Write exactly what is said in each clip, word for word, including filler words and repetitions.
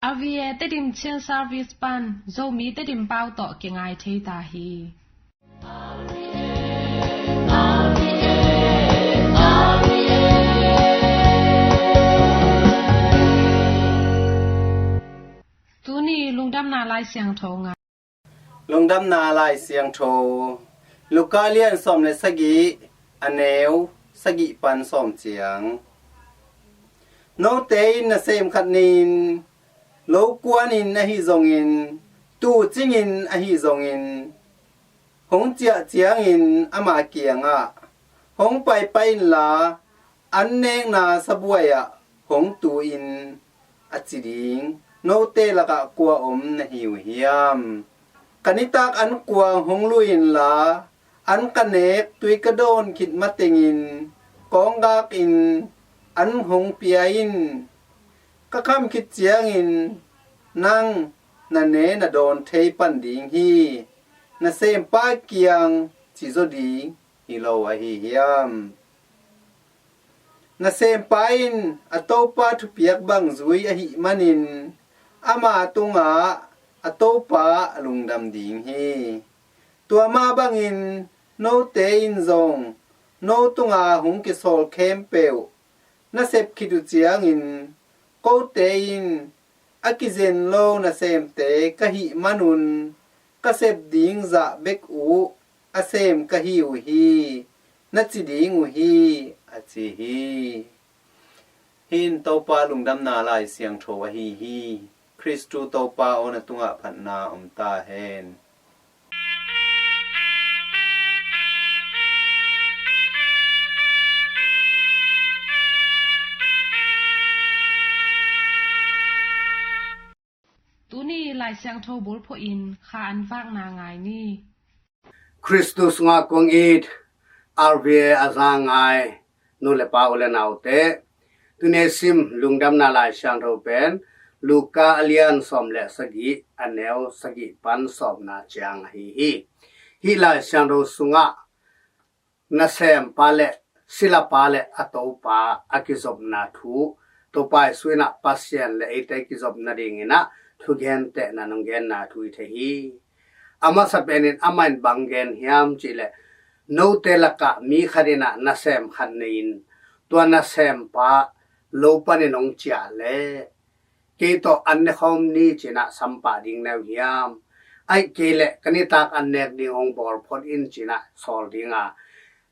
R V A Tedim Chin Service pan Zomi Tedim pau tawh kingai thei ta hi. Tuni lungdamna Lai Siangtho ngai. Lungdamna Lai Siangtho, Luka lian sawm le sagih, a neu sagih pan sawm ciang. Note in nasem khat ni-in, lo kuanin ahi zongin, tuu cingin ahi zongin, hong ciah ciangin ama kiangah, hong paipai inla, an nekna sabuai ah hong tu in, a ci ding note lakah kua om na hi uh hiam? Ka nitak an kuang hong lui inla, an ka nek tui ka dawn khit matengin, kawnggak in an hong pia in. Ka kham khit ciangin nang na ne na dawn thei pan ding hi. Nasempa kiang ci zaw ding hi lo ahi hiam? Nasempa in a topa thupiak bang zui ahih manin, ama tungah a topa a lungdam ding hi. Tua mah bangin note in zong no tunga hong kisawl khempeuh na sep khit uh ciangin, kote in a kizen lo nasemte ka hih manun, ka sep ding zah bek uh a sem ka hi uh hi, na ci ding uh hi, a ci hi. Hih in Topa lungdamna Lai Siangtho ahi hi. Khristu Topa aw, na tungah phatna om ta hen. Tuni Lai Siangtho bulphuh in kha an vakna ngai ni. Khristu sungah kong it, R V A a za ngai nu le pa, u le naute, tuni sim lungdamna Lai Siangtho pen Luka a lian sawm le sagih, a neu sagih pan sawmna ciang ahi hi. Hih Lai Siangtho sungah nasempa le silapa le a topa a kizopna thu, Topa Jesu in ah Pasian le eite kizopna dingin ah thugentehna nong genna thu i thei hi. A masa penin amah in bang gen hiam cih leh, note lakah mi khat in ah nasem khat nei-in, tua nasempa lo panin hong ciah leh, kei tawh an ne khawm ni ci-in ah sam pah ding na hi uh hiam? Ahih kei leh ka nitak an nek ding hong bawl phot in ci-in ah sawl ding a,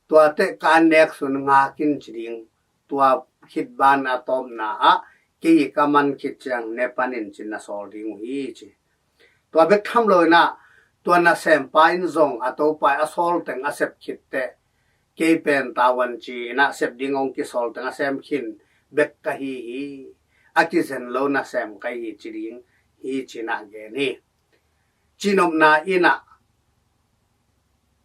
tuate ka an nek sung ngak in ci ding, tua khit ban a tawpna ah kei ka man khit ciang ne pan in ci-in na sawl ding uh hi, ci. Tua bek tham lo-in ah, tua nasempa in zong a topa a sawl teng a sep khit teh, kei pen tavuan ci-in ah sep ding hong kisawl teng a sem khin bek ka hi hi. A kizen lo nasem ka hi ci ding hi, ci-in ah gen hi. Cihnopna in ah,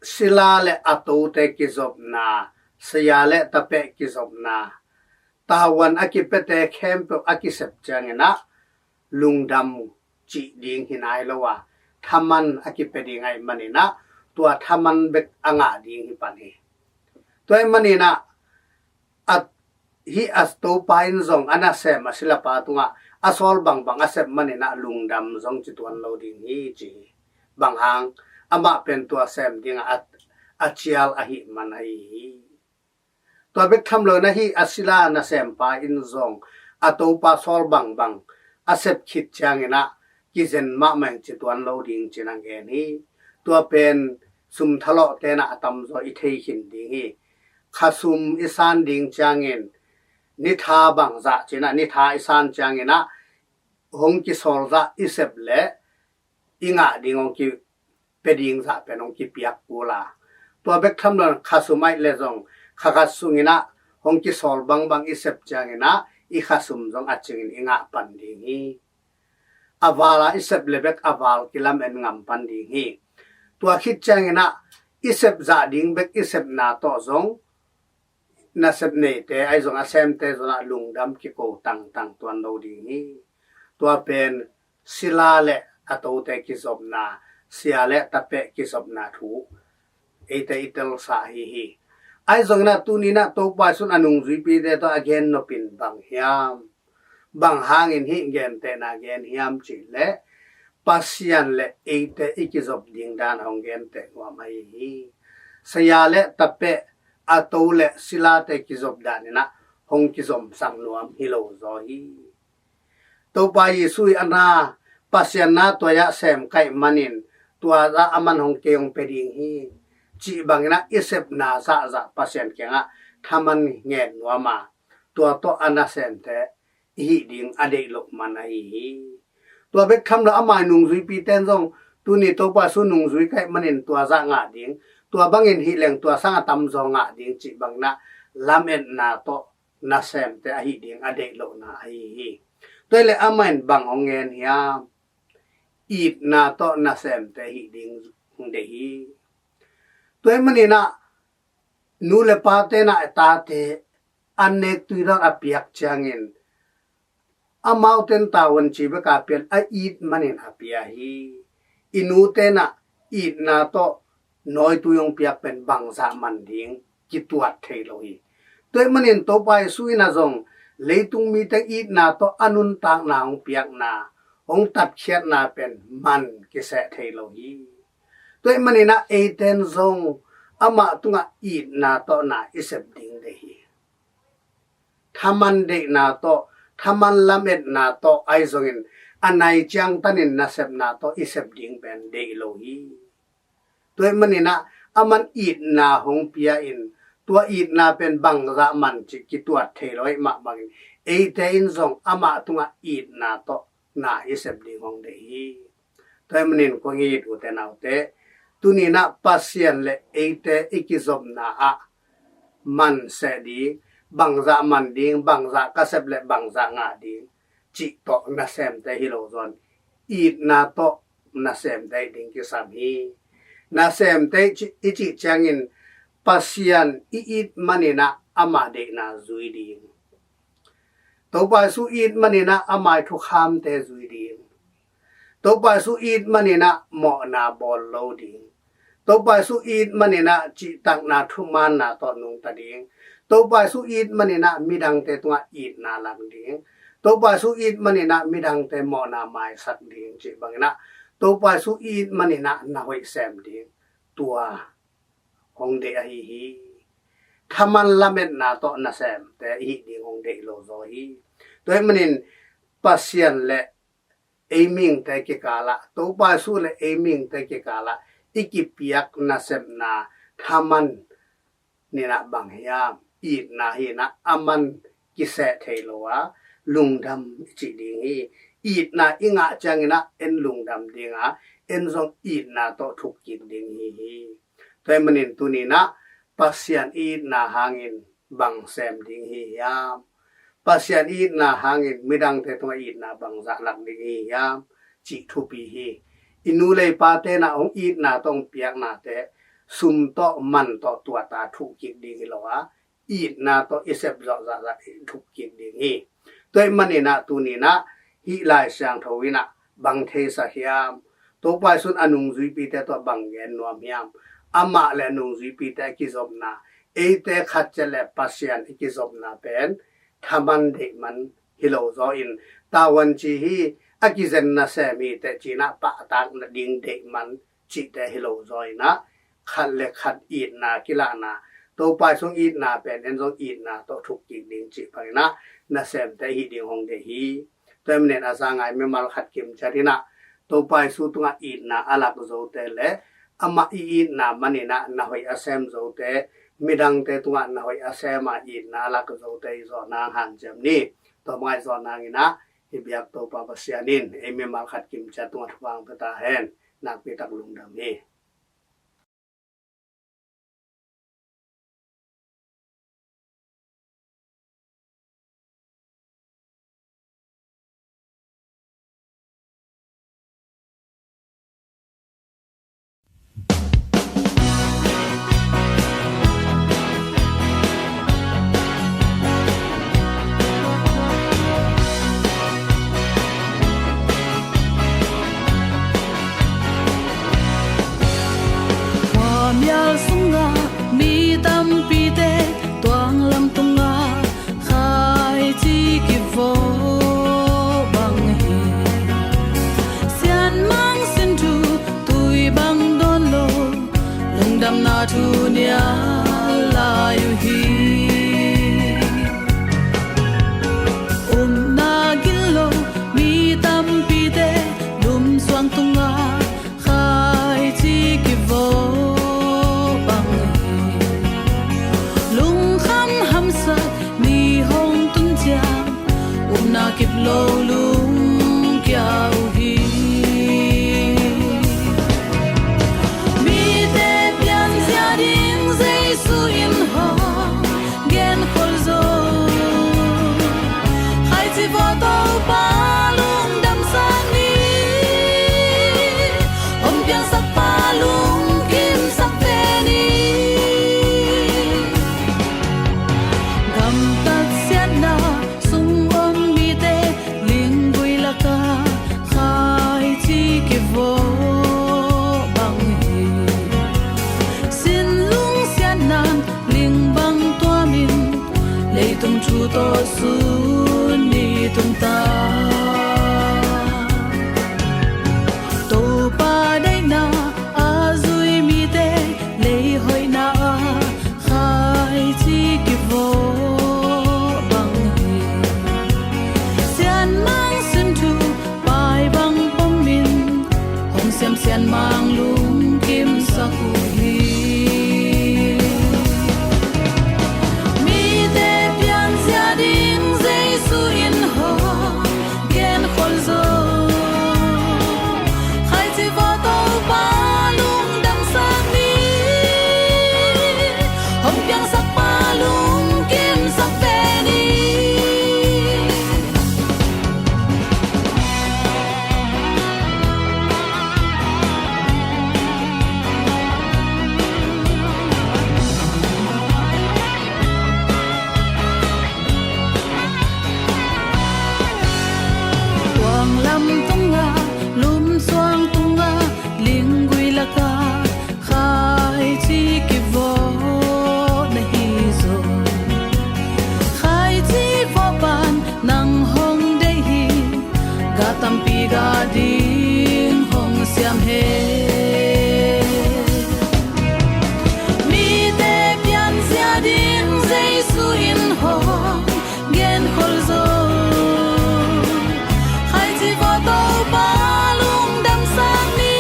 sila le a tote kizopna, sia le tapeh kizopna, tavuan a kipiate khempeuh a kisep ciangin ah lungdam cih ding hi nai lo a, thaman a kipia ding ahih manin ah, tua thaman bek a ngah ding hi pan hi. Tua ahih manin ah, a, hih a topa in zong a nasem a silapa tungah a sawl bangbang a sep manin ah lungdam zong ci tuan lo ding hi, ci hi. Bang hang, amah pen tua sem dingah a, a cial ahih man ahi hi. Tua bek tham lo-in ah, hih a sila nasempa in zong a topa sawl bangbang a sep khit ciangin ah kizen mahmah ing ci tuan lo ding ci-in a gen hi. Tua pen sum thalawhte in ah a tamzaw i thei khin ding hi. Khasum i san ding ciangin, nitha bangzah ci-in ah, nitha i san ciangin ah hong kisawl zah i sep leh i ngah ding hong kipia ding zah pen hong kipiak kul a, tua bek tham lo-in khasum ahih leh zong kha khat sungin ah hong kisawl bangbang i sep ciangin ah i khasum zong a cingin i ngah pan ding hi. A val a i sep leh bek a val kilamen ngam pan ding hi. Tua khit ciangin ah i sep zah ding bek i sepna tawh zong nasep neite ahi zong a semte zong ah lungdam kiko tangtang tuan lo ding hi. Tua pen sila le a tote kizopna, sia le tapeh kizopna thu eite i telsa ahi hi. Ahi zongin ah tuni-in ah Topa Jesu in a nungzuipite tawh a gen nop in bang hiam? Bang hangin hih gentehna gen hiam cih leh, Pasian le eite i kizop ding dan hong genteh nuam ahi hi. Saya le tapeh, a to le silate kizop dan in ah hong kizomsak nuam hi lo zaw hi. Topa Jesu i a na, Pasian na tua ah sem ka hih manin, tua ah aman hong kei hong pia ding hi, cih bangin ah i sepna zahzah Pasian kiangah thaman ngen nuam a, tua tawh a nasemte i hih ding a deih loh man ahi hi. Tua bek tham lo, ama nungzuipite in zong, tuni Topa Jesu nungzui ka hih manin tua zah ngah ding, tua bangin hih leng tua sang a tamzaw ngah ding cih bangin ah lametna tawh nasemte a hih ding a deih lohna ahi hi. Tua hi leh amah in bang hong ngen hiam? Itna tawh nasemte hih ding hong deih hi. Tua hih manin ah nu le pate in ah a tate an nek tui dawn a piak ciangin, amaute in tavuanci bek a pia in, a it manin a pia hi. I nute in ah itna tawh nawitui hong piak pen bangzah man ding kituat thei lo hi. Tua hih manin Topa Jesu in ah zong leitung mite itna tawh a nuntakna hong piakna, hong tatkhiatna pen man kiseh thei lo hi. Tua hih manin ah eite in zong amah tungah itna tawh na i sep ding deih hi. Thaman deihna tawh, thaman lametna tawh ahi zongin, a nai ciangtanin nasepna tawh i sep ding pen deih lo hi. Tua hih manin ah aman itna hong pia in, tua itna pen bangzah man cih kituat thei lo ahih mah bangin, eite in zong amah tungah itna tawh na i sep ding hong deih hi. Tua hih manin kong it ute naute, tuni in ah Pasian le eite i kizopna ah man seh ding, bangzah man ding, bangzah ka sep le bangzah ngah ding cih tawh nasemte hi lo zaw in, itna tawh nasemte hih ding kisam hi. Nasemte i cih, i cih ciangin Pasian i it manin ah ama deihna zui ding. Topa Jesu it manin ah ama i thukhamte zui ding. Topa Jesu it manin ah mawhna bawl lo ding. Topa Jesu it manin ah cihtakna thumaanna tawh nungta ding. Topa Jesu it manin ah midangte tungah itna lak ding. Topa Jesu it manin ah midangte mawhna maisak ding cih bangin ah, Topa Jesu it manin ah na hoih sem ding, tua hong deih ahi hi. Thaman lametna tawh nasemte i hih ding hong deih lo zaw hi. Tua hih manin Pasian le ei mihingte kikalah, Topa Jesu le ei mihingte kikalah i kipiak nasepna thaman in ah bang hiam? Itna hi in ah, aman kiseh thei lo a, lungdam i cih ding hi. Itna i ngah ciangin ah en lungdam ding a, en zong itna tawh thuk kik ding hi hi. Tua hih manin tuni in ah Pasian i itna hangin bang sem ding hi hiam? Pasian i itna hangin midangte tungah itna bangzah lak ding hi hiam, cih thupi hi. I nu le i pate in ah hong itna tawh hong piaknate sum tawh man tawh tuat a thuk kik ding hi lo a, itna tawh i sep zawh zahzah i thuk kik ding hi. Tua hih manin ah tuni in ah hih Lai Siangtho in ah bang theisak hiam? Topa Jesu in a nungzuipite tawh bang gen nuam hiam? Amah le a nungzuipite a kizopna, eite khat ciat le Pasian i kizopna pen thaman deih man hi lo zaw in, tavuanci hi, a kizen nasem hi teh ci in ah pahtak nading deih man cihte hi lo zaw in ah, khat le khat itna kilahna, Topa Jesu itna pen en zong itna tawh thuk kik ding cih bangin ah nasemte i hih ding hong deih hi. Tua hih manin a za ngai mimal khat kimciat in ah, Topa Jesu tungah itna a lak zote le amah i itna manin ah na hoih a sem zote, midangte tungah na hoih a sem a itna a lak zote i zawh nang hanciam ni. Tua mah i zawh nangin ah i biak Topa Pasian in ei mimal khat kimciat tungah thupha hong pia ta hen. Nakpi tak lungdam hi. Khuamial sungah mi tampite tuang lam tungah khaici kivaw. Sakpa lungkimsak pen ni. Gamtat siatna sung om mite linggui lakah khaici kivawh bang hi. Sinlung siatnan ling bang tuamin leitung thu tawh sun ni tungta. Topa daihna a zui mite lei hoihna ah khaici kivawh bang hi. Sianmang sin thu pai bang pomin hong siam sianmang lungkimsak uh hi. Mite pianzia ding Jesu in hong genkhol zo. Khaici vawh Topa lungdamsak ni. Hong piangsak pa lungkimsak pen ni. Tuang lam tungah, lum suang tungah, linggui lakah khaici kivawh na hi zaw. Khaici vawh pan nang hong deih hi. Ga tampi ga ding hong siam he. Mite pianzia ding Jesu in hong genkhol zo. Khaici vawh Topa lungdamsak ni.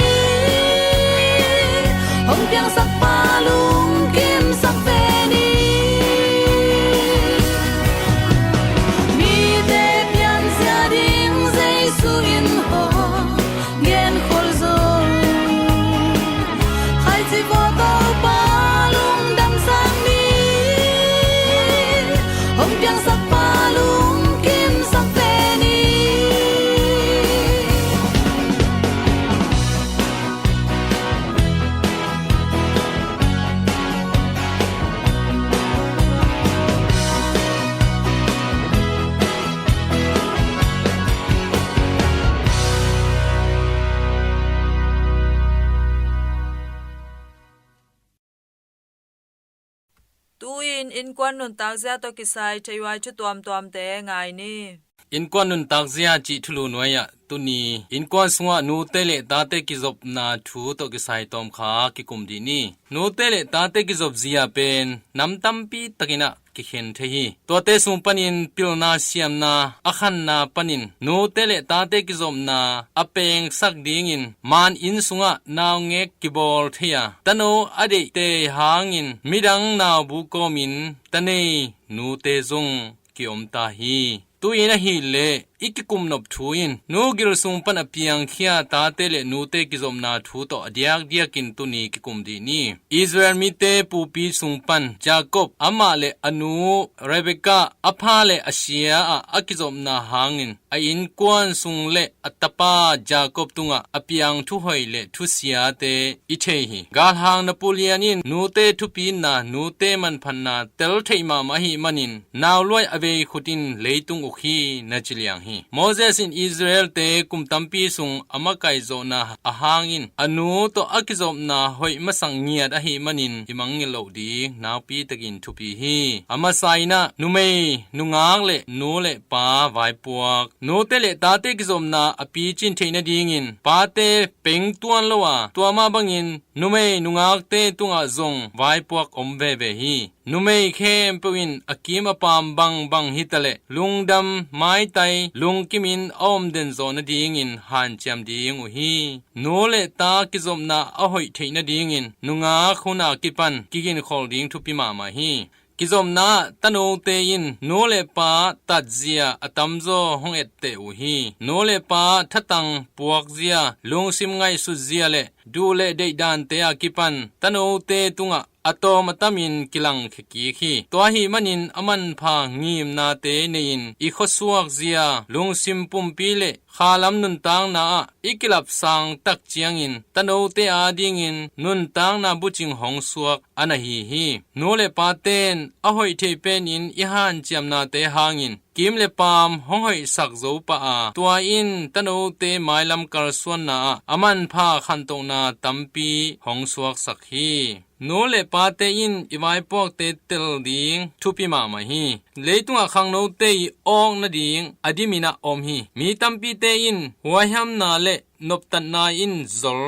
Hong piangsak pa lungkimsak pen ni. Mite pianzia ding Jesu in hong genkhol zo. Khaici vawh Topa lungdamsak ni. Hong piangsak pa lungkimsak pen ni. Tu-in innkuan nuntakzia tawh kisai theihuai thu tuamtuamte ngai ni. Innkuan nuntakzia cih thulu nuai-ah tuni innkuan sungah nute le tate kizopna thu tawh kisai tawmkha kikum dih ni. Nute le tate kizopzia pen nam tampi takin ah kikhen thei hi. Tuate sung panin pilna siamna a khanna panin nute le tate kizopna a pengsak dingin maan inn sungah naungek kibawl thei a, tano a deihte hangin midang naubu kawmin tanei nute zong kiom ta hi. Tu-in ahileh i kikumnop thu in nu gil sung pan a piangkhia tate le nute kizopna thu tawh a diakdiakin tuni kikum dih ni. Israel mite pupi sung pan Jacob amah le a nu Rebekah a pha le a sia ah a kizopna hangin a innkuan sung le a tapa Jacob tungah a piang thuhoih le thusiate i thei hi. Galhang Napoleon in nute thupitna, nute manphatna tel theih mahmah ahih manin nauluai a vei khut in leitung uk hi na ci liang hi. Moses in Israel-te kum tampi sung a makaih zawhna a hangin a nu tawh a kizopna hoih masak ngiat ahih manin i mangngilh loh ding nakpi takin thupi hi. A masa in ah numei, nungak le nu le pa vaipuak. Nute le tate kizopna a picin theih nadingin pate peng tuan lo a, tua mah bangin numei nungakte tungah zong vaipuak om veve hi. Numei khempeuh in a kim a paam bangbang hitaleh lungdam, maitai, lungkimin a om den zawh nadingin hanciam ding uh hi. Nu le ta kizopna a hoih theih nadingin nungak hun a kipan kiginkhol ding thupi mahmah hi. Kizopna ah tanote in nu le pa tatzia a tamzaw hong etteh uh hi. Nu le pa thatang puakzia, lungsim ngaihsutzia le duh le deihdante a kipan tanote tungah a tawm a tamin kilangkhia kik hi. Tua ahih manin a manpha ngimnate nei-in i khuasuakzia, lungsim pumpi le khalam nuntakna ah i kilapsang tak ciangin tanote adingin nuntakna bucing hong suak a na hi hi. Nu le paten a hoih thei penin i hanciamnate hangin kim le paam hong hoihsak zo pah a, tua in tanote mailam kalsuanna ah a manpha khantohna tampi hong suaksak hi. Nu le pate in i vaipuakte tel ding thupi mahmah hi. Leitungah khangnote i awk nading a dimin ah om hi. Mi tampite in huaihamna le noptatna in zol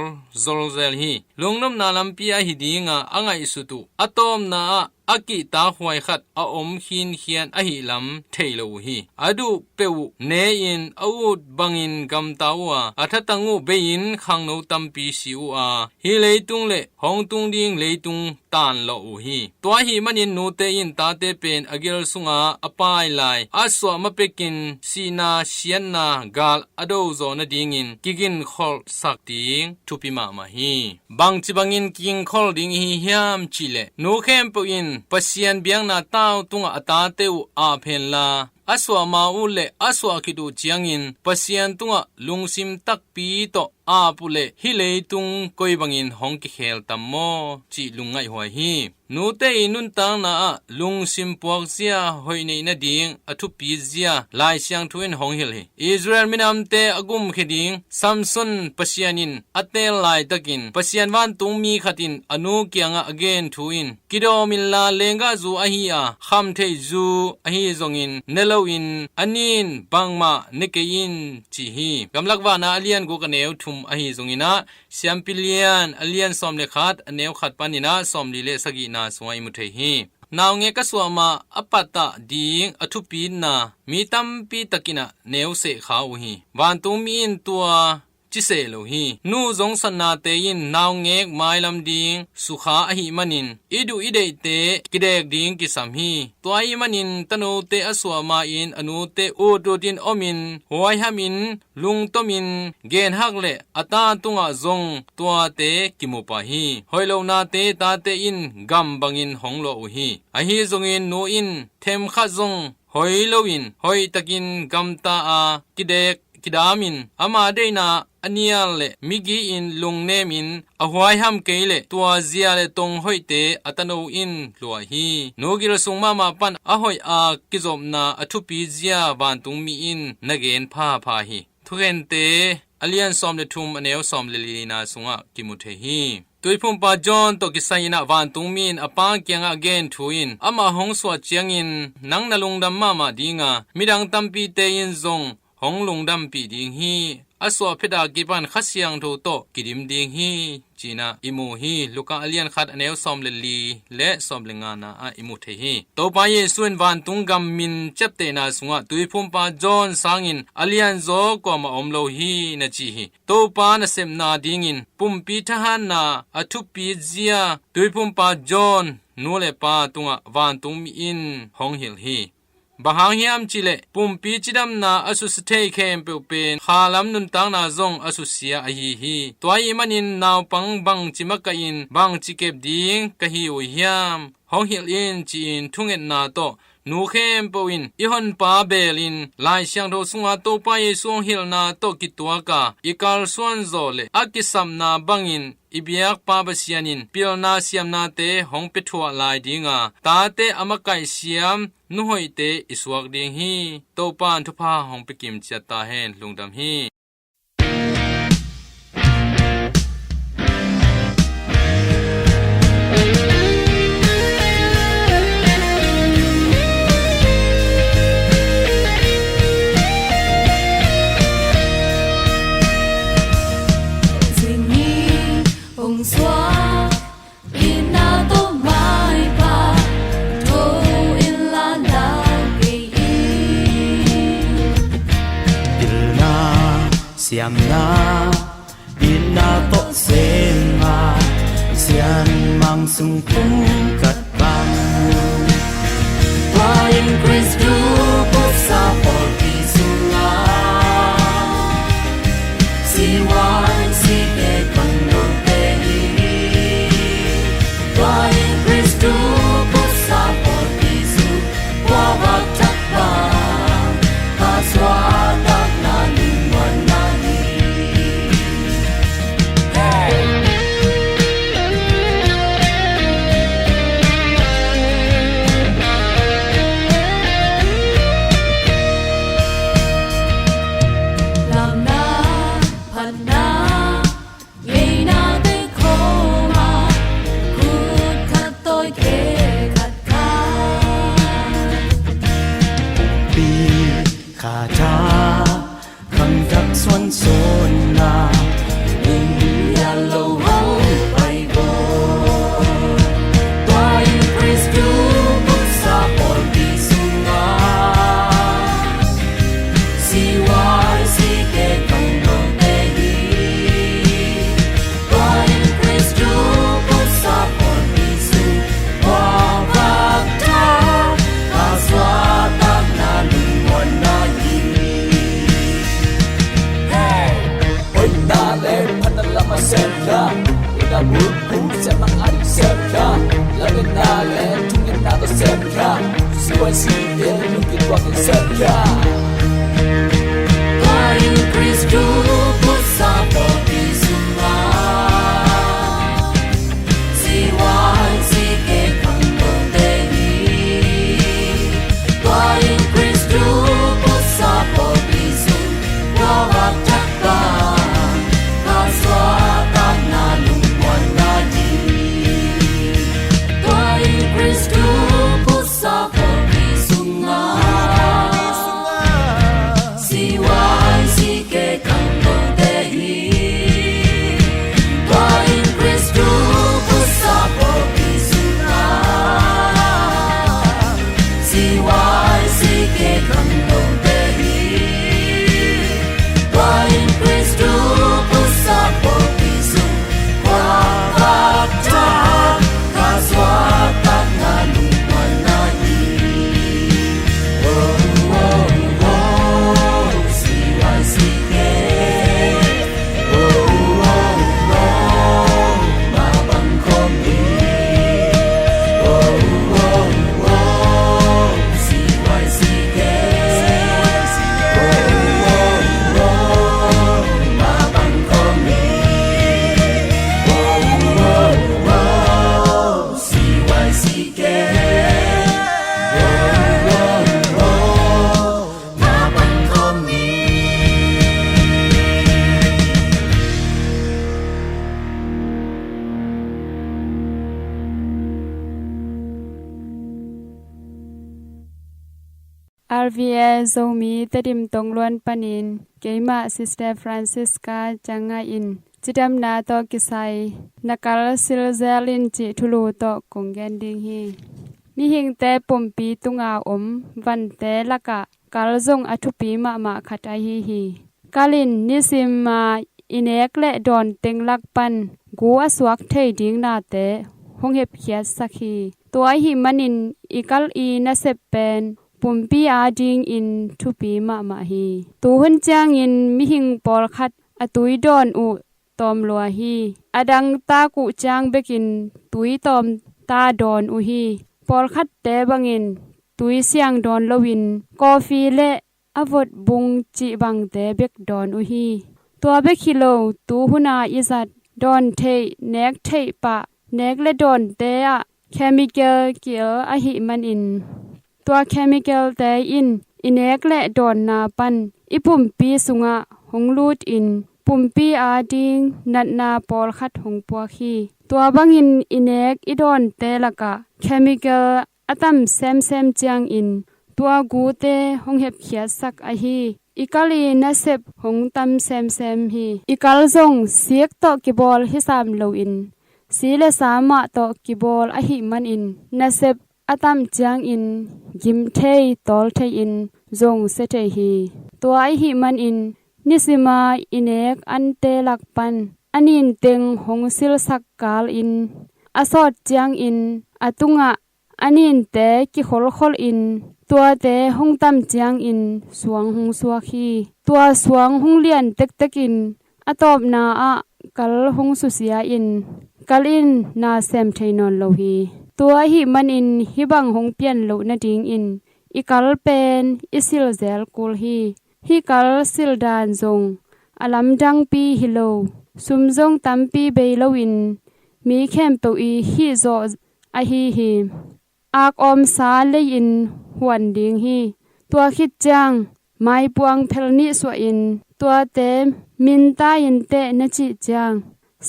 zolzel hi. Lungnopna lampi ahi dinga a ngaihsut uh a tawpna ah a kihtak huai khat a om khinkhian ahi lam thei lo uh hi. A duh peuh uh ne-in a ut bangin gamta uh a, a thatang uh bei-in khangno tampi si uh a, hih leitung le hong tung ding leitung taanlawh uh hi. Tua ahih manin nute in tate pen a gil sunga a paai lai a suah mapekin sihna siatna gal a dozawh nadingin kiginkholhsak ding thupi mahmah hi. Bangci bangin kigingkhol ding ihi hiam cihleh, nu khempeuh in Pasian biakna tau tungah a tate uh ap henla, a suah ma uh le a suah khit uh ciangin Pasian tungah lungsim takpi tawh ap uh leh hih leitung koi bangin hong kikhel tam maw cih lungngaihhuai hi. Nute i nuntakna ah lungsim puakzia hoih neih nading a thupi zia Lai Siangtho in hong hilh hi. Israel minamte a gumkhia ding Samson Pasian in a teel laitakin Pasian vantungmi khat in a nu kiangah a gen thu in, kidawm inla lenggahzu ahi a, khamtheihzu ahi zongin ne loin a nin bangmah ne kei in, ci hi. Gamlak Vana a lian guk a neu thum ahi zongin ah, Siampi Lian a lian sawm le khat a neu khat panin ah sawmli le sagihna sungah i mu thei hi. Naungek a suah ma a patah ding a thupitna mi tampi takin ah neu sehkha uh hi. Vantungmi in tua ci seh lo hi. Nu zongsatnate in naungek mailam ding sukha ahih manin i duh i deihte kidek ding kisam hi. Tua ahih manin tanote a suah ma-in a nute ututin omin huaihamin lungtomin genhak le a ta tungah zong tuate kimu pah hi. Hoih lohnate tate in gam bangin hong luah uh hi. Ahi zongin nu in themkhat zong hoi loin hoihtakin gamta a kidek kidamin ama deihna a nial le migi in lungnemin a huaiham kei le tua zia le tong hoihte a tano in luah hi. Nu gil sung mahmah pan a hoih a kizopna a thupi zia vantungmi in na gen phapha hi. Thukhente a lian sawm le thum a neu sawm le lina sungah kimu thei hi. Tuiphumpa John tawh kisai-in ah vantungmi in a pa kiangah a gen thu in, amah hong suah ciangin nang na lungdam mahmah dinga midang tampite in zong hong lungdampih ding hi. A suah phet a kipan Kha Siangtho tawh kidim ding hi, ci-in ah i mu hi. Luka a lian khat a neu sawm le li le sawm le ngana ah i mu thei hi. Topa Jesu in vantung gam min ciaptehna sungah Tuiphumpa John sangin a lianzaw kuamah om lo hi na ci hi. Topa nasepna dingin pumpi thahatna a thupi zia Tuiphumpa John nu le pa tungah vantungmi in hong hilh hi. Bang hang hiam cihleh pumpi cidamna a susia thei khempeuh pen khalam nuntakna zong a susia ahi hi. Tua ahih manin naupang bangci makaih in bangci kep ding ka hi uh hiam? Hong hilh in, ci-in thungetna tawh nu khempeuh in i honpa belin Lai Siangtho sunga Topa Jesu hong hilhna tawh kituaka i kalsuan zawh le a kisapna bangin i biakpa Pasian in pilna siamnate hong pia thuah lai dinga tate a makaih siam nuhoihte i suak ding hi. Topa in thupha hong pia kim ciat ta hen. Lungdam hi. Ong suak itna tawh maipha tho in la lau kei in. Pilna siamna itna tawh sem a, sianmang sung phung khat bang. Tua in Khrist thu phusa pawlpi sungah C Y C K khangnote hi. Tua in Khrist thu phusa pawlpi sung kua vak thak bang, kha suahtakna lungmuan Sem a, sem khia, lametna le thungetna tawh sem khia, C Y C te lungkituakin sem khia. Tua in Khristu phusa pawlpi sungah C Y C K khangnote hi. Tua in Khristu phusa pawlpi sung tua vakthak pan ka suahtakna lungmuanna hi. Tua in Khristu phusa pawlpi sungah C Y C K khangnote hi. Tua in Khristu phusa pawlpi sungah C Y C K khangnote hi. Tua in Khristu phusa pawlpi sung tua vakthak ka suahtakna lungmuanna hi. Oh, oh, oh, C Y C K. Oh, oh, oh, mapang khawm hi. Oh, oh, oh, C Y C K. Oh, oh, oh, mapang khawm hi. Oh, oh, oh, C Y C K. Oh, oh, oh, mapang khawm hi. R V A Zomi Tedim Tongluan panin keimah Sister Francisca Ciang Ngai in cidamna tawh kisai na kal silzel in cih thulu tawh kong gen ding hi. Mihingte pumpi tunga om vante lakah kal zong a thupi mahmah khat ahi hi. Kal in nisima i nek le dawn teng lak pan gu a suak thei ding nate hong hepkhiatsak hi. Tua ahih manin i kal i nasep pen pumpi adingin thupi mahmah hi. Tuhun ciangin mihing pawlkhat a tui dawn uh tawm lua hi. A dangtak uh ciang bekin tui tawm ta dawn uh hi. Pawlkhatte bangin tui siang dawn loin coffee le a vot bung cih bangte bek dawn uh hi. Tua bek hi lo, tuhuna i zat dawn theih nek theih pah nek le dawnte ah chemical ki-el ahih manin tua chemicalte in i nek le dawnna pan i pumpi sungah hong lutin pumpi ading natna pawlkhat hong puak hi. Tua bangin i nek i dawnte lakah chemical a tam semsem ciangin tua gute hong hepkhiatsak ahi i kal i nasep hong tam semsem hi. I kal zong sik tawh kibawl hi sam loin si le sa mah tawh kibawl ahih manin nasep a tam ciangin gim thei tawl thei-in zong sia thei hi. Tua ahih manin nisima i nek ante lak pan a ninteng hong silsak kalin a sawt ciangin a tungah a ninte kikholkholin tuate hong tam ciangin suang hong suak hi. Tua suang hong lian tektekin a tawpna ah kal hong susia-in kal in na sem thei nawn lo hi. Tua ahih manin hih bang hong pian loh nadingin i kal pen i silzel kul hi. Hih kal sildan zong a lamdangpi hi lo, sum zong tampi bei loin mi khempeuh i hih zawh ahi hi. Akawmsa lei-in huan ding hi. Tua khit ciang maipuang phel nih suahin tuate minta in teh na cih ciang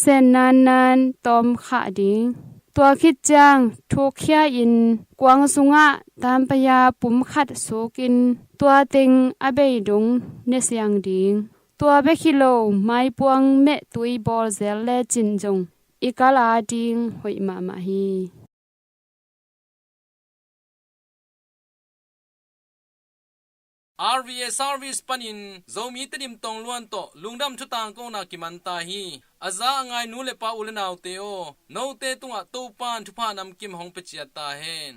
sen nannan tawm khah ding. Tua khit ciang thukkhia-in kuang sungah tampaya pum khat sukin tua teng a bei dong ne siang ding. Tua bek hi lo, maipuang mehtui bawlzel lecin zong i kal ading hoih mahmah hi. R V A Service panin Zomi Tedim Tongluan tawh lungdam thutangkona kiman ta hi. A za a ngai nu le pa u le naute aw, note tungah Topan thupha namkim hong pia ciat ta hen.